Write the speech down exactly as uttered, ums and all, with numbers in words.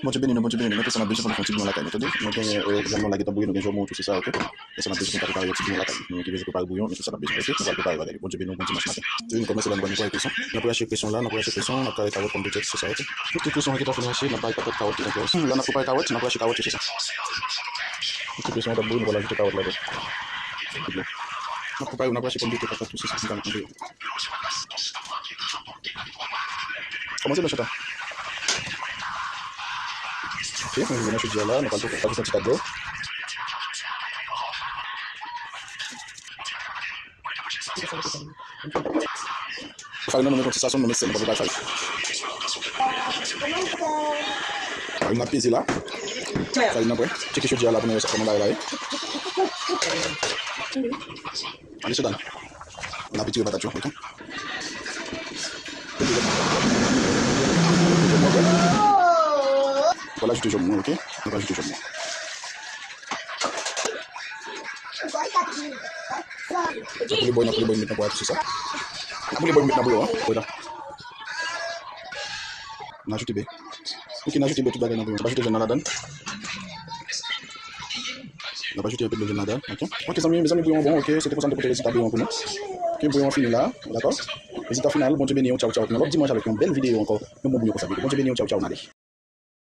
Bondye beni nou, Bondye beni nou. Men sa n ap bezwen pou nou fè yon ti bouyon lakay nou, tande. Nou gen, e, zanmi w la gentan bouye, nou gen jòmon tou, se sa, oke? Men sa n ap bezwen pou n ta prepare yon ti bouyon lakay nou. Nou ki bezwen prepare bouyon, men se sa n ap bezwen, oke? Nou pral prepare bagay yo. Bondye beni w, bon dimanch maten. Wi, nou kòmanse la, nou pral prepare kweson. N ap rache kweson la, n ap rache kweson, n ap kare kawòt, pòmdetè, se sa, oke? Tout kweson an gentan fin rache, n ap bay patat, kawòt, tout ankò. Hm, la n ap prepare kawòt, n ap rache kawòt yo, se sa. Tout kweson an t ap bouyi, nou pral ajoute kawòt ladan. N ap prepare, n ap rache pòmdetè, patat, tout, se sa, nou pral mete yo. Kòmanse non, Chanta. Ok, nou rive nan chodiya la, nou pral tou fè ti kat dlo. Farin nan, nou met yon ti sazon, nou met sèl, nou pa vle bay farin. Farin nan peze la. Farin nan prè. Tcheke chodiya la pou nou wè sa, kòman bagay la ye. Ale, Chanta. N ap retire patat yo, oke? N ap ajoute jòmon, oke? N ap ajoute jòmon. N ap boule bò, n ap boule bò, met nan pwa tou, se sa. N ap boule bò, met nan bouyon an. Wè la. N ajoute be. Oke, n ajoute be tout bagay nan bouyon. N ap ajoute jèn nan ladan. N ap ajoute enpe dlo jèn ladan, oke? Oke, zanmi, mezanmi, bouyon an bon, oke? Se te konsa m te pote rezilta bouyon an pou nou. Oke, bouyon an fini la, dakò? Rezilta final, Bondye beni w, tchaw, tchaw. Yon lòt dimanch avèk yon bèl videyo ankò. Yon bon bouyon konsa, Bondye beni w, tchaw, tchaw, n ale.